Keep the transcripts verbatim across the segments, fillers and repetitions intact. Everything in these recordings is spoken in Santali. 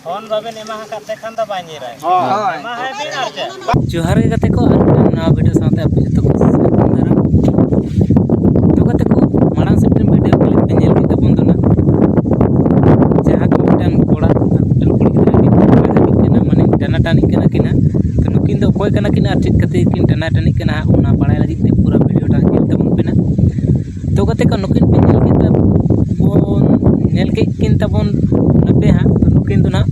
ᱯᱷᱳᱱ ᱵᱟᱵᱮᱱ ᱮᱢᱟ ᱟᱠᱟᱫ ᱛᱮ ᱠᱷᱟᱱ ᱫᱚ ᱵᱟᱭ ᱧᱤᱨᱟᱭ᱾ ᱦᱳᱭ᱾ ᱮᱢᱟ ᱦᱟᱭ ᱵᱤᱱ ᱟᱨ ᱪᱮᱫ? ᱡᱚᱦᱟᱨ ᱜᱮ ᱜᱟᱛᱮ ᱠᱚ, ᱟᱨ ᱢᱤᱫᱴᱟᱝ ᱱᱟᱣᱟ ᱵᱷᱤᱰᱤᱭᱳ ᱥᱟᱶᱛᱮ ᱟᱯᱮ ᱡᱚᱛᱚ ᱠᱚ ᱥᱟᱹᱜᱩᱱ ᱫᱟᱨᱟᱢ᱾ ᱛᱚ ᱜᱟᱛᱮ ᱠᱚ, ᱢᱟᱲᱟᱝ ᱥᱮᱫ ᱢᱤᱫᱴᱟᱝ ᱵᱷᱤᱰᱤᱭᱳ ᱠᱞᱤᱯ ᱯᱮ ᱧᱮᱞ ᱠᱮᱫ ᱛᱟᱵᱚᱱ ᱫᱚ ᱱᱟᱜ, ᱡᱟᱦᱟᱸ ᱫᱚ ᱢᱤᱫᱴᱟᱝ ᱠᱚᱲᱟ ᱟᱨ ᱢᱤᱫᱴᱟᱝ ᱠᱩᱲᱤ ᱜᱤᱫᱽᱨᱟᱹ ᱠᱤᱱ ᱠᱟᱛᱷᱟ ᱠᱟᱹᱴᱤᱡ ᱠᱟᱱᱟ, ᱢᱟᱱᱮ ᱴᱟᱱᱟ ᱴᱟᱹᱱᱤ ᱠᱟᱱᱟ ᱠᱤᱱ ᱦᱟᱸᱜ᱾ ᱛᱚ ᱱᱩᱠᱤᱱ ᱫᱚ ᱚᱠᱚᱭ ᱠᱟᱱᱟ ᱠᱤᱱ ᱟᱨ ᱪᱮᱫ ᱠᱷᱟᱹᱛᱤᱨ ᱠᱤᱱ ᱴᱟᱱᱟ ᱴᱟᱹᱱᱤᱜ ᱠᱟᱱᱟ ᱦᱟᱸᱜ, ᱚᱱᱟ ᱵᱟᱲᱟᱭ ᱞᱟᱹᱜᱤᱫ ᱛᱮ ᱯᱩᱨᱟᱹ ᱵᱷᱤᱰᱤᱭᱳ ᱴᱟᱜ ᱧᱮᱞ ᱛᱟᱵᱚᱱ ᱯᱮ ᱱᱟᱜ᱾ ᱛᱚ ᱜᱟᱛᱮ ᱠᱚ, ᱱᱩᱠᱤᱱ ᱯᱮ ᱧᱮᱞ ᱠᱮᱫ ᱛᱟᱵᱚᱱ, ᱧᱮᱞ ᱠᱮᱫ ᱠᱤᱱ ᱛᱟᱵᱚᱱ ᱯᱮ ᱦᱟᱸᱜ, ᱛᱚ ᱱᱩᱠᱤᱱ ᱫᱚ ᱱᱟᱜ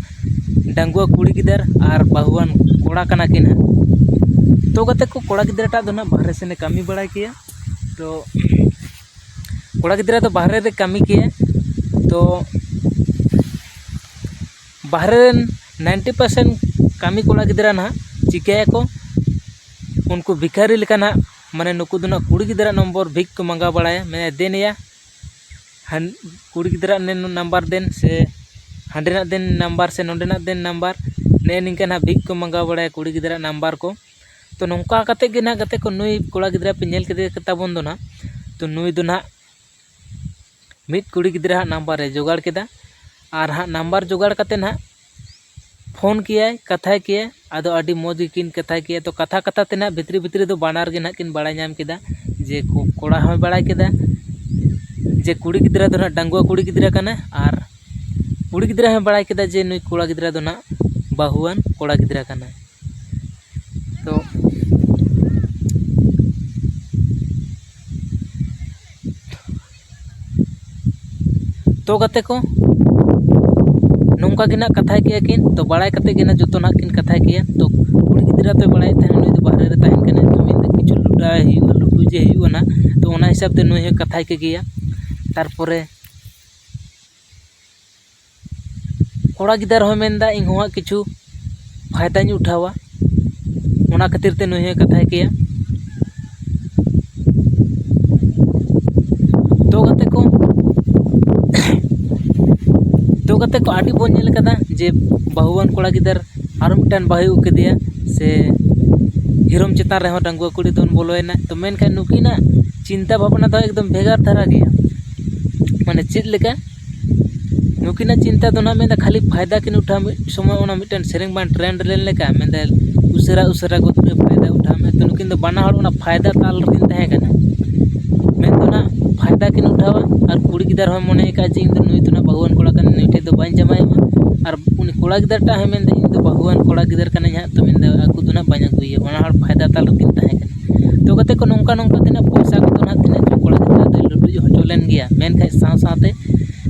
ᱰᱟᱺᱜᱩᱣᱟᱹ ᱠᱩᱲᱤ ᱜᱤᱫᱟᱹᱨ ᱟᱨ ᱵᱟᱹᱦᱩᱣᱟᱱ ᱠᱚᱲᱟ ᱠᱟᱱᱟ ᱠᱤᱱ ᱦᱟᱸᱜ᱾ ᱛᱚ ᱜᱟᱛᱮ ᱠᱚ, ᱠᱚᱲᱟ ᱜᱤᱫᱽᱨᱟᱹ ᱴᱟᱜ ᱫᱚ ᱱᱟᱜ ᱵᱟᱦᱨᱮ ᱥᱮᱱᱮ ᱠᱟᱹᱢᱤ ᱵᱟᱲᱟᱭ ᱠᱮᱭᱟ᱾ ᱛᱚ ᱠᱚᱲᱟ ᱜᱤᱫᱽᱨᱟᱹ ᱫᱚ ᱵᱟᱦᱨᱮ ᱨᱮ ᱠᱟᱹᱢᱤ ᱠᱮᱭᱟ᱾ ᱛᱚ ᱵᱟᱦᱨᱮ ᱨᱮᱱ ᱱᱟᱭᱤᱱᱴᱤ ᱯᱟᱨᱥᱮᱱᱴ ᱠᱟᱹᱢᱤ ᱠᱚᱲᱟ ᱜᱤᱫᱽᱨᱟᱹ ᱱᱟᱦᱟᱜ ᱪᱤᱠᱟᱹᱭᱟᱠᱚ, ᱩᱱᱠᱩ ᱵᱷᱤᱠᱷᱟᱨᱤ ᱞᱮᱠᱟ ᱱᱟᱦᱟᱜ, ᱢᱟᱱᱮ ᱱᱩᱠᱩ ᱫᱚ ᱱᱟᱦᱟᱜ ᱠᱩᱲᱤ ᱜᱤᱫᱽᱨᱟᱹ ᱱᱚᱢᱵᱚᱨ ᱵᱷᱤᱠ ᱠᱚ ᱢᱟᱸᱜᱟᱣ ᱵᱟᱲᱟᱭᱟ, ᱢᱮᱱᱟ ᱫᱮᱱ ᱭᱟ, ᱦᱟᱱ-, ᱠᱩᱲᱤ ᱜᱤᱫᱽᱨᱟᱹ ᱱᱟᱢᱵᱟᱨ ᱫᱮᱱ ᱥᱮ ᱦᱟᱸᱰᱮᱱᱟᱜ ᱫᱮᱱ ᱱᱟᱢᱵᱟᱨ ᱥᱮ ᱱᱚᱸᱰᱮᱱᱟᱜ ᱫᱮᱱ ᱱᱟᱢᱵᱟᱨ, ᱱᱮᱜᱼᱮ ᱱᱤᱝᱠᱟᱹ ᱱᱟᱦᱟᱜ ᱵᱷᱤᱠ ᱠᱚ ᱢᱟᱸᱜᱟᱣ ᱵᱟᱲᱟᱭᱟ ᱠᱩᱲᱤ ᱜᱤᱫᱽᱨᱟᱹ ᱱᱟᱢᱵᱟᱨ ᱠᱚ᱾ ᱛᱚ ᱱᱚᱝᱠᱟ ᱠᱟᱛᱮᱫ ᱜᱮ ᱱᱟᱦᱟᱜ ᱜᱟᱛᱮ ᱠᱚ, ᱱᱩᱭ ᱠᱚᱲᱟ ᱜᱤᱫᱽᱨᱟᱹ ᱯᱮ ᱧᱮᱞ ᱠᱮᱫᱮ ᱛᱟᱵᱚᱱ ᱫᱚ ᱱᱟᱦᱟᱜ, ᱛᱚ ᱱᱩᱭ ᱫᱚ ᱱᱟᱦᱟᱜ ᱢᱤᱫ ᱠᱩᱲᱤ ᱜᱤᱫᱽᱨᱟᱹ ᱦᱟᱸᱜ ᱱᱟᱢᱵᱟᱨᱮ ᱡᱳᱜᱟᱲ ᱠᱮᱫᱟ᱾ ᱟᱨ ᱦᱟᱸᱜ ᱱᱟᱢᱵᱟᱨ ᱡᱳᱜᱟᱲ ᱠᱟᱛᱮᱫ ᱦᱟᱸᱜ ᱯᱷᱳᱱ ᱠᱮᱭᱟᱭ, ᱠᱟᱛᱷᱟᱭ ᱠᱮᱭᱟᱭ᱾ ᱟᱫᱚ ᱟᱹᱰᱤ ᱢᱚᱡᱽ ᱜᱮᱠᱤᱱ ᱠᱟᱛᱷᱟᱭ ᱠᱮᱭᱟ᱾ ᱛᱚ ᱠᱟᱛᱷᱟ ᱠᱟᱛᱷᱟ ᱛᱮ ᱱᱟᱦᱟᱜ ᱵᱷᱤᱛᱨᱤ ᱵᱷᱤᱛᱨᱤ ᱫᱚ ᱵᱟᱱᱟᱨ ᱜᱮ ᱱᱟᱦᱟᱜ ᱠᱤᱱ ᱵᱟᱲᱟᱭ ᱧᱟᱢ ᱠᱮᱫᱟ ᱡᱮ ᱠᱚ-, ᱠᱚᱲᱟ ᱦᱚᱸᱭ ᱵᱟᱲᱟᱭ ᱠᱮᱫᱟ ᱡᱮ ᱠᱩᱲᱤ ᱜᱤᱫᱽᱨᱟᱹ ᱫᱚ ᱱᱟᱦᱟᱜ ᱰᱟᱺᱜᱩᱣᱟᱹ ᱠᱩᱲᱤ ᱜᱤᱫᱽᱨᱟᱹ ᱠᱟᱱᱟᱭ, ᱟᱨ ᱠᱩᱲᱤ ᱜᱤᱫᱽᱨᱟᱹ ᱦᱚᱸᱭ ᱵᱟᱲᱟᱭ ᱠᱮᱫᱟ ᱡᱮ ᱱᱩᱭ ᱠᱚᱲᱟ ᱜᱤᱫᱽᱨᱟᱹ ᱫᱚ ᱱᱟᱦᱟᱜ ᱵᱟᱹᱦᱩᱣᱟᱱ ᱠᱚᱲᱟ ᱜᱤᱫᱽᱨᱟᱹ ᱠᱟᱱᱟᱭ᱾ ᱛᱚ, ᱛᱚ ᱜᱟᱛᱮ ᱠᱚ, ᱱᱚᱝᱠᱟ ᱜᱮ ᱱᱟᱜ ᱠᱟᱛᱷᱟᱭ ᱠᱮᱭᱟ ᱠᱤᱱ᱾ ᱛᱚ ᱵᱟᱲᱟᱭ ᱠᱟᱛᱮ ᱜᱮ ᱱᱟᱜ ᱡᱚᱛᱚ ᱱᱟᱜ ᱠᱤᱱ ᱠᱟᱛᱷᱟᱭ ᱠᱮᱭᱟ᱾ ᱛᱚ ᱠᱩᱲᱤ ᱜᱤᱫᱽᱨᱟᱹ ᱛᱚᱭ ᱵᱟᱲᱟᱭᱮᱫ ᱛᱟᱦᱮᱱᱟ ᱱᱩᱭ ᱫᱚ ᱵᱟᱦᱨᱮ ᱨᱮ ᱛᱟᱦᱮᱱ ᱠᱟᱱᱟᱭ, ᱛᱚ ᱢᱮᱱᱫᱟ ᱠᱤᱪᱷᱩ ᱞᱩᱰᱟᱭ ᱦᱩᱭᱩᱜᱼᱟ, ᱞᱩᱰᱩᱡᱮ ᱦᱩᱭᱩᱜᱼᱟ ᱱᱟᱜ᱾ ᱛᱚ ᱚᱱᱟ ᱦᱤᱥᱟᱹᱵ ᱛᱮ ᱱᱩᱭ ᱦᱚᱸ ᱠᱟᱛᱷᱟᱭ ᱠᱮ ᱜᱮᱭᱟ᱾ ᱛᱟᱨᱯᱚᱨᱮ ᱠᱚᱲᱟ ᱜᱤᱫᱟᱹᱨ ᱦᱚᱸᱭ ᱢᱮᱱᱫᱟ, "ᱤᱧ ᱦᱚᱸ ᱦᱟᱸᱜ ᱠᱤᱪᱷᱩ ᱯᱷᱟᱭᱫᱟᱧ ᱩᱴᱷᱟᱣᱟ", ᱚᱱᱟ ᱠᱷᱟᱹᱛᱤᱨ ᱛᱮ ᱱᱩᱭ ᱦᱚᱸᱭ ᱠᱟᱛᱷᱟᱭ ᱠᱮᱭᱟ᱾ ᱛᱚ ᱜᱟᱛᱮ ᱠᱚ, ᱛᱚ ᱜᱟᱛᱮ ᱠᱚ, ᱟᱹᱰᱤ ᱵᱚᱱ ᱧᱮᱞ ᱠᱟᱫᱟ ᱡᱮ ᱵᱟᱹᱦᱩᱣᱟᱱ ᱠᱚᱲᱟ ᱜᱤᱫᱟᱹᱨ ᱟᱨ ᱢᱤᱫᱴᱟᱱ ᱵᱟᱹᱦᱩᱭ ᱟᱹᱜᱩ ᱠᱮᱫᱮᱭᱟ, ᱥᱮ ᱦᱤᱨᱳᱢ ᱪᱮᱛᱟᱱ ᱨᱮᱦᱚᱸ ᱰᱟᱺᱜᱩᱣᱟᱹ ᱠᱩᱲᱤ ᱫᱚᱱ ᱵᱚᱞᱚᱭᱮᱱᱟ᱾ ᱛᱚ ᱢᱮᱱᱠᱷᱟᱱ ᱱᱩᱠᱤᱱᱟᱜ ᱪᱤᱱᱛᱟ ᱵᱷᱟᱵᱽᱱᱟ ᱫᱚ ᱮᱠᱫᱚᱢ ᱵᱷᱮᱜᱟᱨ ᱫᱷᱟᱨᱟ ᱜᱮᱭᱟ᱾ ᱢᱟᱱᱮ ᱪᱮᱫ ᱞᱮᱠᱟ? ᱱᱩᱠᱤᱱᱟᱜ ᱪᱤᱱᱛᱟ ᱫᱚ ᱱᱟᱦᱟᱜ ᱢᱮᱱᱫᱟ ᱠᱷᱟᱹᱞᱤ ᱯᱷᱟᱭᱫᱟ ᱠᱤᱱ ᱩᱴᱷᱟᱹᱣᱟ᱾ ᱢᱤᱫ ᱥᱚᱢᱚᱭ ᱚᱱᱟ ᱢᱤᱫᱴᱮᱱ ᱥᱮᱨᱮᱧ ᱵᱟᱝ ᱴᱨᱮᱱᱰ ᱞᱮᱱ ᱞᱮᱠᱟ, ᱢᱮᱱᱫᱟ ᱩᱥᱟᱹᱨᱟ ᱩᱥᱟᱹᱨᱟ ᱜᱚᱛᱤ ᱨᱮ ᱯᱷᱟᱭᱫᱟ ᱩᱴᱷᱟᱹᱣ ᱢᱮ᱾ ᱛᱚ ᱱᱩᱠᱤᱱ ᱫᱚ ᱵᱟᱱᱟ ᱦᱚᱲ ᱚᱱᱟ ᱯᱷᱟᱭᱫᱟ ᱛᱟᱞ ᱨᱮᱠᱤᱱ ᱛᱟᱦᱮᱸ ᱠᱟᱱᱟ᱾ ᱢᱮᱱᱫᱚ ᱱᱟᱦᱟᱜ ᱯᱷᱟᱭᱫᱟ ᱠᱤᱱ ᱩᱴᱷᱟᱹᱣᱟ ᱟᱨ ᱠᱩᱲᱤ ᱜᱤᱫᱟᱹᱨ ᱦᱚᱸᱭ ᱢᱚᱱᱮ ᱟᱠᱟᱫ ᱡᱮ ᱤᱧ ᱫᱚ ᱱᱩᱭ ᱫᱚ ᱱᱟᱦᱟᱜ ᱵᱟᱹᱦᱩᱣᱟᱱ ᱠᱚᱲᱟ ᱠᱟᱱᱟᱭ, ᱱᱩᱭ ᱴᱷᱮᱱ ᱫᱚ ᱵᱟᱹᱧ ᱡᱟᱶᱟᱭᱚᱜᱼᱟ᱾ ᱟᱨ ᱩᱱᱤ ᱠᱚᱲᱟ ᱜᱤᱫᱟᱹᱨ ᱴᱟᱜ ᱦᱚᱸᱭ ᱢᱮᱱᱫᱟ ᱤᱧ ᱫᱚ ᱵᱟᱹᱦᱩᱣᱟᱱ ᱠᱚᱲᱟ ᱜᱤᱫᱟᱹᱨ ᱠᱟᱱᱟᱧ ᱦᱟᱸᱜ, ᱛᱚ ᱢᱮᱱᱫᱟ ᱟᱹᱜᱩ ᱫᱚ ᱱᱟᱦᱟᱜ ᱵᱟᱹᱧ ᱟᱹᱜᱩᱭᱮᱭᱟ᱾ ᱵᱟᱱᱟ ᱦᱚᱲ ᱯᱷᱟᱭᱫᱟ ᱛᱟᱞ ᱨᱮᱠᱤᱱ ᱛᱟᱦᱮᱸ ᱠᱟᱱᱟ᱾ ᱛᱚ ᱜᱟᱛᱮ ᱠᱚ, ᱱᱚᱝᱠᱟ ᱱᱚᱝᱠᱟ ᱛᱮ ᱱᱟᱦᱟᱜ ᱯᱚᱭᱥᱟ ᱠᱚᱫᱚ ᱱᱟᱦᱟᱜ ᱛᱤᱱᱟᱹᱜ ᱪᱚ ᱠᱚᱲᱟ ᱜᱤᱫᱽᱨᱟᱹ ᱫᱚᱭ ᱞᱩᱴᱩᱡ ᱦᱚᱪᱚ ᱞᱮᱱ ᱜᱮᱭᱟ, ᱢᱮᱱᱠᱷᱟᱱ ᱥᱟᱶ ᱥᱟᱶᱛᱮ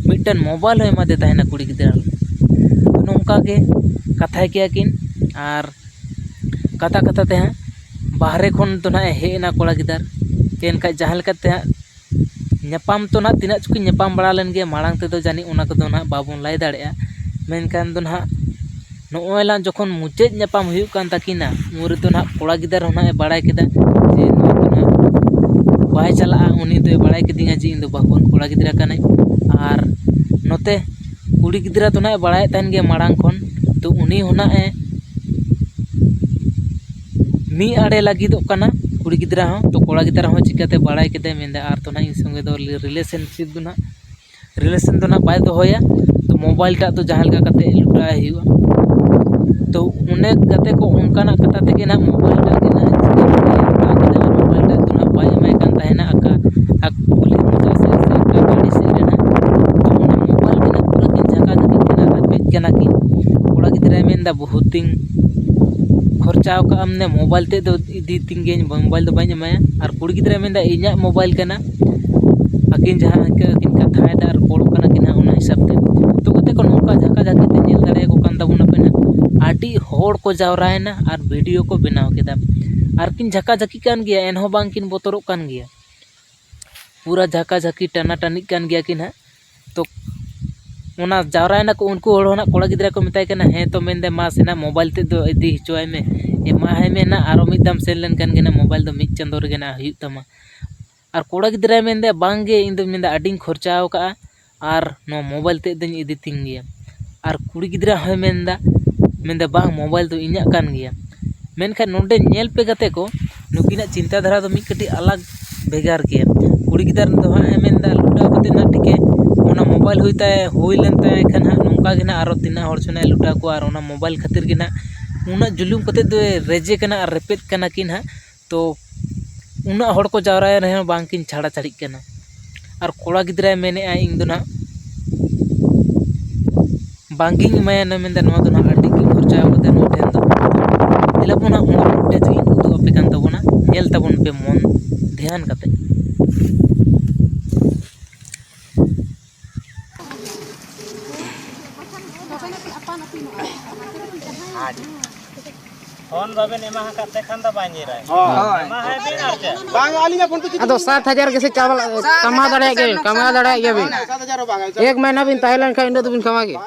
ᱢᱤᱫᱴᱮᱱ ᱢᱳᱵᱟᱭᱤᱞ ᱦᱚᱸ ᱮᱢᱟᱫᱮ ᱛᱟᱦᱮᱱᱟ ᱠᱩᱲᱤ ᱜᱤᱫᱽᱨᱟᱹ᱾ ᱱᱚᱝᱠᱟ ᱜᱮ ᱠᱟᱛᱷᱟᱭ ᱠᱮᱭᱟ ᱠᱤᱱ ᱟᱨ ᱠᱟᱛᱷᱟ ᱠᱟᱛᱷᱟ ᱛᱮ ᱦᱟᱸᱜ ᱵᱟᱦᱨᱮ ᱠᱷᱚᱱ ᱫᱚ ᱱᱟᱦᱟᱜ ᱮ ᱦᱮᱡ ᱮᱱᱟ ᱠᱚᱲᱟ ᱜᱤᱫᱟᱹᱨ᱾ ᱮᱱᱠᱷᱟᱡ ᱡᱟᱦᱟᱸ ᱞᱮᱠᱟᱛᱮ ᱦᱟᱸᱜ ᱧᱟᱯᱟᱢ ᱛᱚ ᱱᱟᱦᱟᱜ ᱛᱤᱱᱟᱹᱜ ᱪᱚᱠᱤᱱ ᱧᱟᱯᱟᱢ ᱵᱟᱲᱟ ᱞᱮᱱ ᱜᱮᱭᱟ ᱢᱟᱲᱟᱝ ᱛᱮᱫᱚ, ᱡᱟᱹᱱᱤᱡ ᱚᱱᱟ ᱠᱚᱫᱚ ᱱᱟᱦᱟᱜ ᱵᱟᱵᱚᱱ ᱞᱟᱹᱭ ᱫᱟᱲᱮᱭᱟᱜᱼᱟ᱾ ᱢᱮᱱᱠᱷᱟᱱ ᱫᱚ ᱱᱟᱦᱟᱜ ᱱᱚᱜᱼᱚᱭ ᱞᱟᱝ ᱡᱚᱠᱷᱚᱱ ᱢᱩᱪᱟᱹᱫ ᱧᱟᱯᱟᱢ ᱦᱩᱭᱩᱜ ᱠᱟᱱ ᱛᱟᱹᱠᱤᱱᱟ, ᱩᱱ ᱨᱮᱫᱚ ᱱᱟᱦᱟᱜ ᱠᱚᱲᱟ ᱜᱤᱫᱟᱹᱨ ᱦᱚᱸ ᱱᱟᱦᱟᱜ ᱮ ᱵᱟᱲᱟᱭ ᱠᱮᱫᱟ ᱡᱮ ᱱᱩᱭ ᱫᱚ ᱱᱟᱦᱟᱜ ᱵᱟᱭ ᱪᱟᱞᱟᱜᱼᱟ᱾ ᱩᱱᱤ ᱫᱚᱭ ᱵᱟᱲᱟᱭ ᱠᱮᱫᱤᱧᱟ ᱡᱮ ᱤᱧ ᱫᱚ ᱵᱟᱹᱦᱩᱣᱟᱱ ᱠᱚᱲᱟ ᱜᱤᱫᱽᱨᱟᱹ ᱠᱟᱱᱟᱹᱧ᱾ ᱟᱨ ᱱᱚᱛᱮ ᱠᱩᱲᱤ ᱜᱤᱫᱽᱨᱟᱹ ᱫᱚ ᱱᱟᱦᱟᱜ ᱮ ᱵᱟᱲᱟᱭᱮᱫ ᱛᱟᱦᱮᱱ ᱜᱮᱭᱟ ᱢᱟᱲᱟᱝ ᱠᱷᱚᱱ, ᱛᱚ ᱩᱱᱤ ᱦᱚᱸ ᱱᱟᱦᱟᱜ ᱮ ᱢᱤᱫ ᱟᱲᱮ ᱞᱟᱹᱜᱤᱫᱚᱜ ᱠᱟᱱᱟ ᱠᱩᱲᱤ ᱜᱤᱫᱽᱨᱟᱹ ᱦᱚᱸ᱾ ᱛᱚ ᱠᱚᱲᱟ ᱜᱤᱫᱽᱨᱟᱹ ᱦᱚᱸ ᱪᱤᱠᱟᱹᱛᱮ ᱵᱟᱲᱟᱭ ᱠᱮᱫᱟᱭ, ᱢᱮᱱᱫᱟ ᱟᱨ ᱛᱚ ᱱᱟᱦᱟᱜ ᱤᱧ ᱥᱚᱸᱜᱮ ᱫᱚ ᱨᱤᱞᱮᱥᱚᱱᱥᱤᱯ ᱫᱚ ᱱᱟᱦᱟᱜ, ᱨᱤᱞᱮᱥᱚᱱ ᱫᱚ ᱱᱟᱦᱟᱜ ᱵᱟᱭ ᱫᱚᱦᱚᱭᱟ᱾ ᱛᱚ ᱢᱳᱵᱟᱭᱤᱞ ᱴᱟᱜ ᱫᱚ ᱡᱟᱦᱟᱸ ᱞᱮᱠᱟ ᱠᱟᱛᱮ ᱞᱩᱴᱟᱹᱣᱟᱭ ᱦᱩᱭᱩᱜᱼᱟ᱾ ᱛᱚ ᱚᱱᱮ ᱜᱟᱛᱮ ᱠᱚ, ᱚᱱᱠᱟᱱᱟᱜ ᱠᱟᱛᱷᱟ ᱛᱮᱜᱮ ᱱᱟᱦᱟᱜ ᱢᱳᱵᱟᱭᱤᱞ ᱴᱟᱜ ᱜᱮ ᱱᱟᱦᱟᱜ ᱪᱤᱠᱟᱹ ᱞᱮᱠᱟᱭ ᱦᱟᱛᱟᱣ ᱠᱮᱫᱟ ᱟᱨ ᱢᱳᱵᱟᱭᱤᱞ ᱴᱟᱜ ᱫᱚ ᱱᱟᱦᱟᱜ ᱵᱟᱭ ᱮᱢᱟᱭ ᱠᱟᱱ ᱛᱟᱦᱮᱱᱟ ᱟᱠᱟ, ᱟᱠ-, ᱠᱩᱞᱦᱤ ᱢᱩᱪᱟᱹᱫ ᱥᱮᱫ ᱥᱮ ᱟᱠᱟ ᱵᱟᱲᱜᱮ ᱥᱮᱫ ᱨᱮ ᱱᱟᱦᱟᱜ᱾ ᱛᱚ ᱚᱱᱟ ᱢᱳᱵᱟᱭᱤᱞ ᱜᱮ ᱱᱟᱦᱟᱜ ᱯᱩᱨᱟᱹ ᱠᱤᱱ ᱡᱷᱟᱠᱟ ᱡᱷᱟᱹᱠᱤ ᱠᱟᱱᱟ, ᱨᱮᱯᱮᱡ ᱠᱟᱱᱟ ᱠᱤᱱ᱾ ᱠᱚᱲᱟ ᱜᱤᱫᱽᱨᱟᱹᱭ ᱢᱮᱱᱫᱟ ᱵᱚᱦᱩᱛᱤᱧ ᱠᱷᱚᱨᱪᱟ ᱟᱠᱟᱫᱼᱟ, ᱢᱟᱱᱮ ᱢᱳᱵᱟᱭᱤᱞ ᱛᱮᱫ ᱫᱚ ᱤᱫᱤ ᱛᱤᱧ ᱜᱮᱭᱟᱹᱧ, ᱢᱳᱵᱟᱭᱤᱞ ᱫᱚ ᱵᱟᱹᱧ ᱮᱢᱟᱭᱟ᱾ ᱟᱨ ᱠᱩᱲᱤ ᱜᱤᱫᱽᱨᱟᱹᱭ ᱢᱮᱱᱫᱟ ᱤᱧᱟᱹᱜ ᱢᱳᱵᱟᱭᱤᱞ ᱠᱟᱱᱟ, ᱟᱹᱠᱤᱱ ᱡᱟᱦᱟᱸ ᱤᱱᱠᱟᱹ ᱠᱤᱱ ᱠᱟᱛᱷᱟᱭᱮᱫᱟ ᱟᱨ ᱨᱚᱯᱚᱲᱚᱜ ᱠᱟᱱᱟ ᱠᱤᱱ ᱦᱟᱸᱜ ᱚᱱᱟ ᱦᱤᱥᱟᱹᱵ ᱛᱮ᱾ ᱛᱚ ᱜᱟᱛᱮ ᱠᱚ, ᱱᱚᱝᱠᱟ ᱡᱷᱟᱠᱟ ᱡᱷᱟᱹᱠᱤ ᱛᱮ ᱧᱮᱞ ᱫᱟᱲᱮᱭᱟᱠᱚ ᱠᱟᱱ ᱛᱟᱵᱚᱱᱟ ᱯᱮ ᱱᱟᱦᱟᱜ, ᱟᱹᱰᱤ ᱦᱚᱲ ᱠᱚ ᱡᱟᱣᱨᱟᱭᱮᱱᱟ ᱟᱨ ᱵᱷᱤᱰᱤᱭᱳ ᱠᱚ ᱵᱮᱱᱟᱣ ᱠᱮᱫᱟ᱾ ᱟᱨ ᱠᱤᱱ ᱡᱷᱟᱠᱟ ᱡᱷᱟᱹᱠᱤ ᱠᱟᱱ ᱜᱮᱭᱟ, ᱮᱱᱦᱚᱸ ᱵᱟᱝ ᱠᱤᱱ ᱵᱚᱛᱚᱨᱚᱜ ᱠᱟᱱ ᱜᱮᱭᱟ᱾ ᱯᱩᱨᱟᱹ ᱡᱷᱟᱠᱟ ᱡᱷᱟᱹᱠᱤ ᱴᱟᱱᱟ ᱴᱟᱹᱱᱤᱜ ᱠᱟᱱ ᱜᱮᱭᱟ ᱠᱤᱱ ᱦᱟᱸᱜ᱾ ᱛᱚ ᱚᱱᱟ ᱡᱟᱣᱨᱟᱭᱮᱱᱟ ᱠᱚ, ᱩᱱᱠᱩ ᱦᱚᱲ ᱦᱚᱸ ᱱᱟᱜ ᱠᱚᱲᱟ ᱜᱤᱫᱽᱨᱟᱹ ᱠᱚ ᱢᱮᱛᱟᱭ ᱠᱟᱱᱟ, ᱦᱮᱸ ᱛᱚ ᱢᱮᱱᱫᱟᱭ, ᱢᱟ ᱥᱮ ᱱᱟᱜ ᱢᱳᱵᱟᱭᱤᱞ ᱛᱮᱫ ᱫᱚ ᱤᱫᱤ ᱦᱚᱪᱚᱣᱟᱭ ᱢᱮ, ᱮᱢᱟᱦᱟᱭ ᱢᱮ ᱱᱟᱜ, ᱟᱨᱚ ᱢᱤᱫ ᱫᱷᱟᱣ ᱥᱮᱱ ᱞᱮᱱᱠᱷᱟᱱ ᱜᱮ ᱱᱟᱜ ᱢᱳᱵᱟᱭᱤᱞ ᱫᱚ ᱢᱤᱫ ᱪᱟᱸᱫᱳ ᱨᱮᱜᱮ ᱱᱟᱜ ᱦᱩᱭᱩᱜ ᱛᱟᱢᱟ᱾ ᱟᱨ ᱠᱚᱲᱟ ᱜᱤᱫᱽᱨᱟᱹᱭ ᱢᱮᱱᱫᱟ, ᱵᱟᱝ ᱜᱮ, ᱤᱧ ᱫᱚ ᱢᱮᱱᱫᱟ ᱟᱹᱰᱤᱧ ᱠᱷᱚᱨᱪᱟ ᱟᱠᱟᱜᱼᱟ, ᱟᱨ ᱱᱚᱣᱟ ᱢᱳᱵᱟᱭᱤᱞ ᱛᱮᱫ ᱫᱚᱧ ᱤᱫᱤ ᱛᱤᱧ ᱜᱮᱭᱟ᱾ ᱟᱨ ᱠᱩᱲᱤ ᱜᱤᱫᱽᱨᱟᱹ ᱦᱚᱸᱭ ᱢᱮᱱᱫᱟ, ᱢᱮᱱᱫᱟ, ᱵᱟᱝ, ᱢᱳᱵᱟᱭᱤᱞ ᱫᱚ ᱤᱧᱟᱹᱜ ᱠᱟᱱ ᱜᱮᱭᱟ᱾ ᱢᱮᱱᱠᱷᱟᱱ ᱱᱚᱰᱮ ᱧᱮᱞ ᱯᱮ ᱜᱟᱛᱮ ᱠᱚ, ᱱᱩᱠᱤᱱᱟᱜ ᱪᱤᱱᱛᱟᱹ ᱫᱷᱟᱨᱟ ᱫᱚ ᱢᱤᱫ ᱠᱟᱹᱴᱤᱡ ᱟᱞᱟᱜᱽ ᱵᱷᱮᱜᱟᱨ ᱜᱮᱭᱟ᱾ ᱠᱩᱲᱤ ᱜᱤᱫᱟᱹᱨ ᱫᱚ ᱦᱟᱸᱜ ᱮ ᱢᱮᱱᱫᱟ, ᱞᱩᱴᱟᱹᱣ ᱠᱟᱛᱮ ᱱᱟᱜ ᱴᱷᱤᱠᱮ ᱢᱳᱵᱟᱭᱤᱞ ᱦᱩᱭ ᱛᱟᱭ, ᱦᱩᱭ ᱞᱮᱱ ᱛᱟᱭ ᱠᱷᱟᱱ ᱦᱟᱸᱜ, ᱱᱚᱝᱠᱟ ᱜᱮ ᱱᱟᱦᱟᱜ ᱟᱨᱚ ᱛᱤᱱᱟᱹᱜ ᱦᱚᱲ ᱪᱚ ᱱᱟᱦᱟᱜ ᱞᱩᱴᱟᱹᱣ ᱠᱚᱣᱟ᱾ ᱟᱨ ᱚᱱᱟ ᱢᱳᱵᱟᱭᱤᱞ ᱠᱷᱟᱹᱛᱤᱨ ᱜᱮ ᱱᱟᱦᱟᱜ ᱩᱱᱟᱹᱜ ᱡᱩᱞᱩᱢ ᱠᱟᱛᱮᱫ ᱫᱚᱭ ᱨᱮᱡᱮ ᱠᱟᱱᱟ ᱟᱨ ᱨᱮᱯᱮᱫ ᱠᱟᱱᱟ ᱠᱤᱱ ᱦᱟᱸᱜ᱾ ᱛᱚ ᱩᱱᱟᱹᱜ ᱦᱚᱲ ᱠᱚ ᱡᱟᱣᱨᱟᱭᱮᱱ ᱨᱮᱦᱚᱸ ᱵᱟᱝ ᱠᱤᱱ ᱪᱷᱟᱲᱟ ᱪᱷᱟᱹᱲᱤᱜ ᱠᱟᱱᱟ᱾ ᱟᱨ ᱠᱚᱲᱟ ᱜᱤᱫᱽᱨᱟᱹᱭ ᱢᱮᱱᱮᱫᱼᱟ, "ᱤᱧ ᱫᱚ ᱱᱟᱦᱟᱜ ᱵᱟᱝᱜᱤᱧ ᱮᱢᱟᱭᱟ", ᱱᱟ ᱢᱮᱱᱫᱟ, "ᱱᱚᱣᱟ ᱫᱚ ᱱᱟᱦᱟᱜ ᱟᱹᱰᱤ ᱜᱮ ᱠᱷᱚᱨᱪᱟ ᱠᱟᱛᱮ ᱱᱩᱭ ᱴᱷᱮᱱ ᱫᱚ ᱫᱮᱞᱟ ᱵᱚᱱ ᱦᱟᱸᱜ ᱚᱱᱟ ᱯᱷᱩᱴᱮᱡᱽ ᱞᱤᱧ ᱩᱫᱩᱜ ᱟᱯᱮ ᱠᱟᱱ ᱛᱟᱵᱚᱱᱟ, ᱧᱮᱞ ᱛᱟᱵᱚᱱ ᱯᱮ ᱢᱚᱱ ᱫᱷᱮᱭᱟᱱ ᱠᱟᱛᱮ᱾ ᱯᱷᱳᱱ ᱵᱟᱵᱮᱱ ᱮᱢᱟ ᱟᱠᱟᱫ ᱛᱮ ᱠᱷᱟᱱ ᱫᱚ ᱵᱟᱭ ᱧᱤᱨᱟᱭ᱾ ᱦᱳᱭ᱾ ᱮᱢᱟ ᱦᱟᱭ ᱵᱤᱱ ᱟᱨ ᱪᱮᱫ? ᱵᱟᱝ, ᱟᱹᱞᱤᱧᱟᱜ ᱯᱷᱳᱱ ᱛᱮ ᱪᱮᱫ ᱟᱫᱚ ᱥᱟᱛ ᱦᱟᱡᱟᱨ ᱜᱮᱥᱮ ᱪᱟᱵᱟ, ᱠᱟᱢᱟᱣ ᱫᱟᱲᱮᱭᱟᱜ ᱜᱮᱭᱟ ᱵᱤᱱ, ᱠᱟᱢᱟᱣ ᱫᱟᱲᱮᱭᱟᱜ ᱜᱮᱭᱟ ᱵᱤᱱ᱾ ᱥᱟᱛ ᱦᱟᱡᱟᱨ ᱦᱚᱸ ᱵᱟᱝ᱾ ᱮᱠ ᱢᱟᱹᱦᱱᱟᱹ ᱵᱤᱱ ᱛᱟᱦᱮᱸ ᱞᱮᱱ ᱠᱷᱟᱱ ᱤᱱᱟᱹᱜ ᱫᱚᱵᱤᱱ ᱠᱟᱢᱟᱣ ᱜᱮᱭᱟ᱾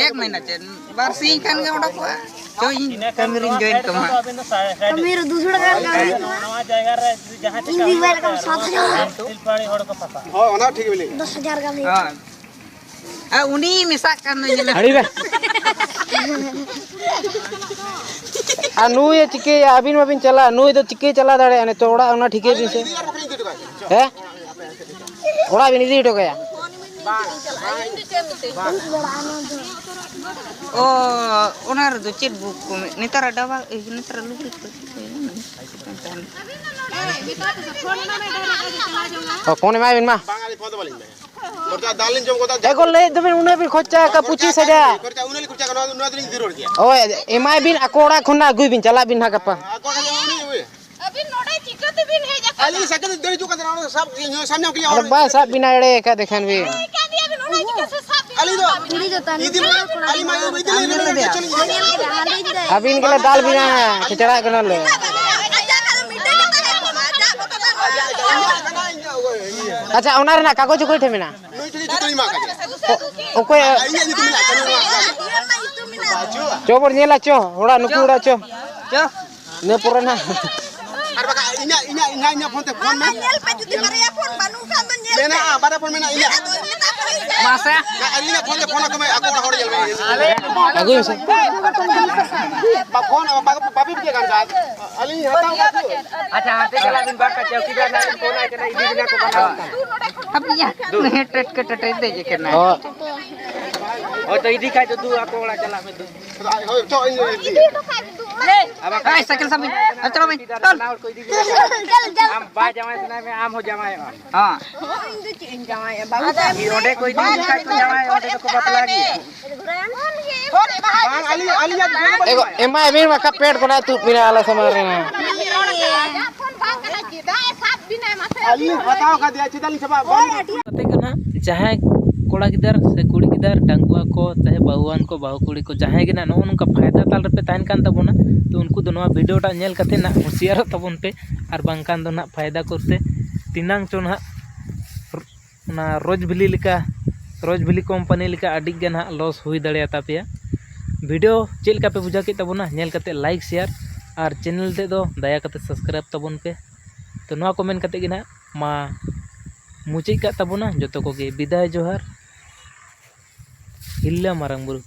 ᱮᱠ ᱢᱟᱹᱦᱱᱟᱹ ᱪᱮᱫ? ᱵᱟᱨ ᱥᱤᱧ ᱠᱷᱟᱱ ᱜᱮ ᱚᱰᱚᱠᱚᱜᱼᱟ᱾ ᱪᱚ, ᱤᱧ ᱤᱱᱟᱹ ᱠᱷᱟᱱ ᱠᱟᱹᱢᱤ ᱨᱤᱧ ᱱᱚᱣᱟ ᱡᱚᱭᱮᱱ ᱥᱟᱭᱤᱰ ᱛᱟᱢᱟ᱾ ᱠᱷᱚᱱ ᱫᱚ ᱟᱹᱵᱤᱱ ᱫᱚ ᱥᱟᱭ-, ᱥᱟᱭᱤᱰ ᱠᱟᱹᱢᱤ ᱨᱮ ᱫᱩ ᱥᱚ ᱴᱟᱠᱟ ᱞᱟᱜᱟᱜᱼᱟ᱾ ᱱᱚᱣᱟ ᱡᱟᱭᱜᱟ ᱨᱮ ᱡᱟᱦᱟᱸ ᱤᱧ ᱪᱤᱠᱟ ᱫᱤ ᱵᱟᱭ ᱦᱩᱭᱩᱜ ᱨᱟᱠᱟᱵ ᱠᱟᱱᱟ, ᱥᱟᱛ ᱦᱟᱡᱟᱨ᱾ ᱥᱤᱞᱯᱟᱹᱲᱤ ᱦᱚᱲ ᱠᱚ ᱯᱷᱟᱸᱥᱟ᱾ ᱦᱳᱭ, ᱚᱱᱟ ᱴᱷᱤᱠ ᱜᱮᱵᱤᱱ ᱞᱟᱹᱭ ᱠᱮᱫᱟ᱾ ᱫᱚᱥ ᱦᱟᱡᱟᱨ ᱜᱟᱱ ᱦᱩᱭᱩᱜᱼᱟ᱾ ᱦᱳᱭ᱾ ᱟᱨ ᱩᱱᱤ ᱢᱮᱥᱟᱜ ᱠᱟᱱ ᱫᱚ ᱧᱮᱞ ᱢᱮ᱾ ᱟᱹᱰᱤ ᱵᱮᱥ᱾ ᱟᱨ ᱱᱩᱭ ᱮ ᱪᱤᱠᱟᱹᱭᱟ? ᱟᱹᱵᱤᱱ ᱢᱟᱵᱤᱱ ᱪᱟᱞᱟᱜ, ᱱᱩᱭ ᱫᱚ ᱪᱤᱠᱟᱹᱭ ᱪᱟᱞᱟᱣ ᱫᱟᱲᱮᱭᱟᱜᱼᱟ ᱱᱤᱛᱚᱜ ᱚᱲᱟᱜ? ᱚᱱᱟ ᱴᱷᱤᱠᱟᱹᱭ ᱵᱤᱱ ᱥᱮ᱾ ᱦᱮᱸ? ᱚᱲᱟᱜ ᱵᱤᱱ ᱤᱫᱤ ᱦᱚᱴᱚ ᱠᱟᱭᱟ? ᱚ, ᱚᱱᱟ ᱨᱮᱫᱚ ᱪᱮᱫ ᱵᱩᱠ ᱠᱚ ᱢᱮ-, ᱱᱮᱛᱟᱨᱟᱜ ᱰᱟᱵᱟ, ᱮ, ᱱᱮᱛᱟᱨᱟᱜ ᱞᱩᱜᱽᱲᱤ ᱠᱚ ᱪᱤᱠᱟᱹᱭᱟ? ᱚ, ᱯᱷᱳᱱ ᱮᱢᱟᱭ ᱵᱤᱱ ᱢᱟ᱾ ᱵᱟᱝ, ᱟᱹᱞᱤᱧ ᱯᱷᱳᱱ ᱫᱚ ᱵᱟᱹᱞᱤᱧ ᱮᱢᱟᱭᱟ᱾ ᱠᱷᱚᱨᱪᱟ ᱫᱟᱞ ᱞᱤᱧ ᱡᱚᱢ ᱜᱚᱫᱟ᱾ ᱮ ᱜᱳ, ᱞᱟᱹᱭᱮᱫ ᱫᱚᱵᱤᱱ ᱩᱱᱟᱹᱜ ᱵᱤᱱ ᱠᱷᱚᱨᱪᱟ ᱟᱠᱟᱫ, ᱯᱚᱸᱪᱤᱥ ᱦᱟᱡᱟᱨ᱾ ᱠᱷᱚᱨᱪᱟ ᱩᱱᱟᱹᱜ ᱞᱤᱧ ᱠᱷᱚᱨᱪᱟ ᱟᱠᱟᱫ, ᱱᱚᱣᱟ, ᱱᱚᱣᱟ ᱫᱚᱞᱤᱧ ᱤᱫᱤ ᱨᱩᱣᱟᱹᱲ ᱜᱮᱭᱟ᱾ ᱦᱳᱭ, ᱮᱢᱟᱭ ᱵᱤᱱ, ᱟᱠᱚ ᱚᱲᱟᱜ ᱠᱷᱚᱱ ᱟᱹᱜᱩᱭ ᱵᱤᱱ, ᱪᱟᱞᱟᱜ ᱵᱤᱱ ᱦᱟᱸᱜ ᱜᱟᱯᱟ᱾ ᱟᱠᱚ ᱴᱷᱮᱱ ᱩᱱᱤ ᱤᱭᱟᱹ᱾ ᱟᱹᱵᱤᱱ ᱱᱚᱰᱮ ᱪᱤᱠᱟᱹ ᱛᱮᱵᱤᱱ ᱦᱮᱡ ᱟᱠᱟᱱᱟ? ᱟᱹᱞᱤᱧ ᱥᱟᱭᱠᱮᱞ ᱛᱮ ᱫᱟᱹᱲ ᱦᱤᱡᱩᱜ ᱠᱟᱱ ᱛᱟᱦᱮᱱᱟ, ᱚᱸᱰᱮ ᱥᱟᱵ, ᱥᱟᱵ ᱧᱟᱢ ᱠᱮᱫ ᱞᱤᱧᱟ ᱟᱫᱚ ᱦᱚᱲ᱾ ᱵᱟᱭ ᱥᱟᱵ ᱵᱤᱱᱟ ᱮᱲᱮ ᱟᱠᱟᱫ ᱫᱮᱠᱷᱟᱱ ᱵᱤᱱ᱾ ᱦᱮᱡ ᱟᱠᱟᱱ ᱜᱮᱭᱟ ᱵᱤᱱ, ᱚᱱᱟ ᱪᱤᱠᱟᱹ ᱥᱮ ᱥᱟᱵ ᱵᱤᱱ ᱤᱫᱤ ᱠᱟᱱᱟ? ᱢᱟ, ᱟᱹᱞᱤᱧ ᱢᱟ ᱤᱫᱤ ᱞᱤᱧ ᱞᱟᱹᱭ ᱠᱮᱫ, ᱪᱚᱞᱤᱧ ᱤᱫᱤ᱾ ᱧᱮᱞ ᱠᱮᱫᱟ, ᱟᱹᱞᱤᱧ ᱫᱚ᱾ ᱟᱹᱵᱤᱱ ᱜᱮᱞᱮ ᱫᱟᱞ ᱵᱤᱱᱟ, ᱠᱷᱮᱪᱲᱟᱜ ᱠᱟᱱᱟᱞᱮ᱾ ᱟᱪᱪᱷᱟ, ᱚᱱᱟ ᱨᱮᱱᱟᱜ ᱠᱟᱜᱚᱡᱽ ᱚᱠᱚᱭ ᱴᱷᱮᱱ ᱢᱮᱱᱟᱜᱼᱟ? ᱱᱩᱭ ᱴᱷᱮᱱ ᱡᱚᱛᱚᱧ ᱮᱢᱟ ᱟᱠᱟᱫ ᱠᱤᱱᱟ᱾ ᱚ-, ᱚᱠᱚᱭ? ᱟᱨ ᱤᱧᱟᱹᱜ ᱧᱩᱛᱩᱢ ᱢᱮᱱᱟᱜᱼᱟ, ᱠᱟᱹᱱᱩ ᱱᱚᱣᱟ᱾ ᱪᱚ ᱵᱚᱱ ᱧᱮᱞᱟ, ᱪᱚ, ᱚᱲᱟᱜ ᱱᱩᱠᱩ ᱚᱲᱟᱜ, ᱪᱚ᱾ ᱪᱚ᱾ ᱤᱱᱟᱹ ᱯᱚᱨᱮ ᱱᱟᱦᱟᱜ᱾ ᱟᱨ ᱵᱟᱠᱷᱟᱡ ᱤᱧᱟᱹᱜ, ᱤᱧᱟᱹᱜ, ᱤᱧᱟᱹᱜ, ᱤᱧᱟᱹᱜ ᱯᱷᱳᱱ ᱛᱮ ᱯᱷᱳᱱ ᱢᱮ᱾ ᱟᱢᱟᱜ ᱧᱮᱞ ᱯᱮ, ᱡᱩᱫᱤ ᱵᱟᱨᱭᱟ ᱯᱷᱳᱱ ᱵᱟᱹᱱᱩᱜ ᱠᱷᱟᱱ ᱫᱚ ᱧᱮᱞ ᱢᱮ᱾ ᱢᱟᱥᱮ᱾ ᱟᱨ ᱤᱧᱟᱹᱜ ᱯᱷᱳᱱ ᱛᱮ ᱯᱷᱳᱱ ᱟᱠᱚ ᱢᱮ, ᱟᱠᱚ ᱚᱲᱟᱜ ᱦᱚᱲ ᱧᱮᱞ ᱢᱮ᱾ ᱟᱹᱜᱩᱭ ᱢᱮᱥᱮ᱾ ᱵᱟ-, ᱯᱷᱳᱱ ᱵᱟ-, ᱵᱟᱯᱮ ᱵᱩᱡᱷᱟᱹᱣ ᱠᱟᱱ ᱠᱷᱟᱱ, ᱟᱹᱞᱤᱧ ᱦᱟᱛᱟᱣ ᱠᱟᱜ ᱠᱚ᱾ ᱟᱪᱪᱷᱟ, ᱦᱟᱱᱛᱮ ᱪᱟᱞᱟᱜ ᱵᱤᱱ, ᱵᱟᱝ ᱠᱷᱟᱱ ᱪᱚᱣᱠᱤᱫᱟᱨ ᱱᱟᱦᱟᱜ ᱵᱤᱱ ᱯᱷᱳᱱ ᱟᱭ ᱠᱟᱱᱟ, ᱤᱫᱤ ᱵᱤᱱᱟ ᱠᱚ ᱵᱟᱱᱟᱨ᱾ ᱟᱯᱮᱭᱟ, ᱴᱮᱴ ᱠᱮ ᱴᱮᱴᱮ ᱫᱮᱡ ᱠᱟᱱᱟ᱾ ᱦᱳᱭ᱾ ᱦᱳᱭ, ᱛᱚ ᱤᱫᱤ ᱠᱷᱟᱡ ᱫᱚ ᱫᱩ, ᱟᱠᱚ ᱚᱲᱟᱜ ᱪᱟᱞᱟᱜ ᱢᱮ ᱫᱩ᱾ ᱦᱳᱭ, ᱪᱚ, ᱤᱧ ᱤᱫᱤ᱾ ᱟᱨ ᱵᱟᱝ ᱠᱷᱟᱡ ᱮᱭ, ᱥᱟᱭᱠᱮᱞ ᱥᱟᱵ ᱢᱮ᱾ ᱟᱨ ᱪᱟᱞᱟᱣ ᱢᱮ᱾ ᱪᱚᱞ᱾ ᱵᱟᱱᱟ ᱦᱚᱲ ᱠᱚ ᱤᱫᱤ ᱵᱤᱱᱟ᱾ ᱟᱢ ᱵᱟᱭ ᱡᱟᱶᱟᱭ ᱥᱟᱱᱟᱭ ᱢᱮ, ᱟᱢ ᱦᱚᱸ ᱡᱟᱶᱟᱭᱚᱜ ᱟᱢ᱾ ᱦᱮᱸ᱾ ᱤᱧ ᱫᱚ ᱪᱮᱫ ᱤᱧ ᱡᱟᱶᱟᱭᱟ? ᱵᱟᱹᱦᱩ ᱛᱟᱭ ᱚᱸᱰᱮ ᱠᱚ ᱤᱫᱤ ᱞᱮᱠᱷᱟᱡ ᱠᱚ ᱡᱟᱶᱟᱭ, ᱚᱸᱰᱮ ᱫᱚᱠᱚ ᱵᱟᱯᱞᱟ ᱜᱮᱭᱟ᱾ ᱵᱟᱝ, ᱟᱹᱞᱤᱧ, ᱟᱹᱞᱤᱧᱟᱜ ᱫᱚ ᱵᱟᱹᱱᱩᱜ᱾ ᱮᱜᱳ, ᱮᱢᱟᱭ ᱵᱤᱱ, ᱵᱟᱠᱷᱟᱡ ᱯᱮᱴ ᱠᱷᱚᱱᱟᱜ ᱛᱩᱫ ᱵᱤᱱᱟ ᱟᱞᱮ ᱥᱟᱢᱟᱝ ᱨᱮ᱾ ᱯᱷᱳᱱ ᱵᱟᱝ ᱠᱟᱱᱟ, ᱪᱮᱫᱟᱜ ᱮ ᱥᱟᱵ ᱵᱤᱱᱟ ᱢᱟᱥᱮ? ᱟᱹᱞᱤᱧ ᱦᱟᱛᱟᱣ ᱠᱟᱫᱮᱭᱟ, ᱪᱮᱫᱟᱜ ᱞᱤᱧ ᱥᱟᱵᱟ? ᱵᱟᱝ᱾ ᱠᱟᱛᱮ ᱠᱟᱱᱟ, ᱡᱟᱦᱟᱸᱭ ᱠᱚᱲᱟ ᱜᱤᱫᱟᱹᱨ ᱥᱮ ᱠᱩᱲᱤ ᱜᱤᱫᱟᱹᱨ, ᱰᱟᱺᱜᱩᱣᱟᱹ ᱠᱚ, ᱪᱟᱦᱮ ᱵᱟᱹᱦᱩᱣᱟᱱ ᱠᱚ, ᱵᱟᱹᱦᱩ ᱠᱩᱲᱤ ᱠᱚ, ᱡᱟᱦᱟᱸᱭ ᱜᱮ ᱱᱟᱜ ᱱᱚᱜᱼᱚ ᱱᱚᱝᱠᱟ ᱯᱷᱟᱭᱫᱟ ᱛᱟᱞ ᱨᱮᱯᱮ ᱛᱟᱦᱮᱱ ᱠᱟᱱ ᱛᱟᱵᱚᱱᱟ, ᱛᱚ ᱩᱱᱠᱩ ᱫᱚ ᱱᱚᱣᱟ ᱵᱷᱤᱰᱤᱭᱳ ᱴᱟᱜ ᱧᱮᱞ ᱠᱟᱛᱮ ᱱᱟᱜ ᱦᱩᱸᱥᱤᱭᱟᱨᱚᱜ ᱛᱟᱵᱚᱱ ᱯᱮ, ᱟᱨ ᱵᱟᱝᱠᱷᱟᱱ ᱫᱚ ᱱᱟᱜ ᱯᱷᱟᱭᱫᱟ ᱠᱚᱨᱛᱮ ᱛᱤᱱᱟᱝ ᱪᱚ ᱱᱟᱜ ᱚᱱᱟ ᱨᱳᱡᱽ ᱵᱷᱮᱞᱤ ᱞᱮᱠᱟ, ᱨᱳᱡᱽ ᱵᱷᱮᱞᱤ ᱠᱳᱢᱯᱟᱱᱤ ᱞᱮᱠᱟ ᱟᱹᱰᱤ ᱜᱮ ᱱᱟᱦᱟᱜ ᱞᱚᱥ ᱦᱩᱭ ᱫᱟᱲᱮᱭᱟᱛᱟ ᱯᱮᱭᱟ᱾ ᱵᱷᱤᱰᱤᱭᱳ ᱪᱮᱫ ᱞᱮᱠᱟ ᱯᱮ ᱵᱩᱡᱷᱟᱹᱣ ᱠᱮᱫ ᱛᱟᱵᱚᱱᱟ ᱧᱮᱞ ᱠᱟᱛᱮ, ᱞᱟᱭᱤᱠ, ᱥᱮᱭᱟᱨ ᱟᱨ ᱪᱮᱱᱮᱞ ᱛᱮᱫ ᱫᱚ ᱫᱟᱭᱟ ᱠᱟᱛᱮ ᱥᱟᱵᱥᱠᱨᱟᱭᱤᱵᱽ ᱛᱟᱵᱚᱱ ᱯᱮ᱾ ᱛᱚ ᱱᱚᱣᱟ ᱠᱚ ᱢᱮᱱ ᱠᱟᱛᱮ ᱜᱮ ᱱᱟᱦᱟᱜ ᱢᱟ ᱢᱩᱪᱟᱹᱫ ᱠᱟᱜ ᱛᱟᱵᱚᱱᱟ᱾ ᱡᱚᱛᱚ ᱠᱚᱜᱮ ᱵᱤᱫᱟᱭ, ᱡᱚᱦᱟᱨ, ᱦᱤᱞᱞᱟᱹ ᱢᱟᱨᱟᱝ ᱵᱩᱨᱩ᱾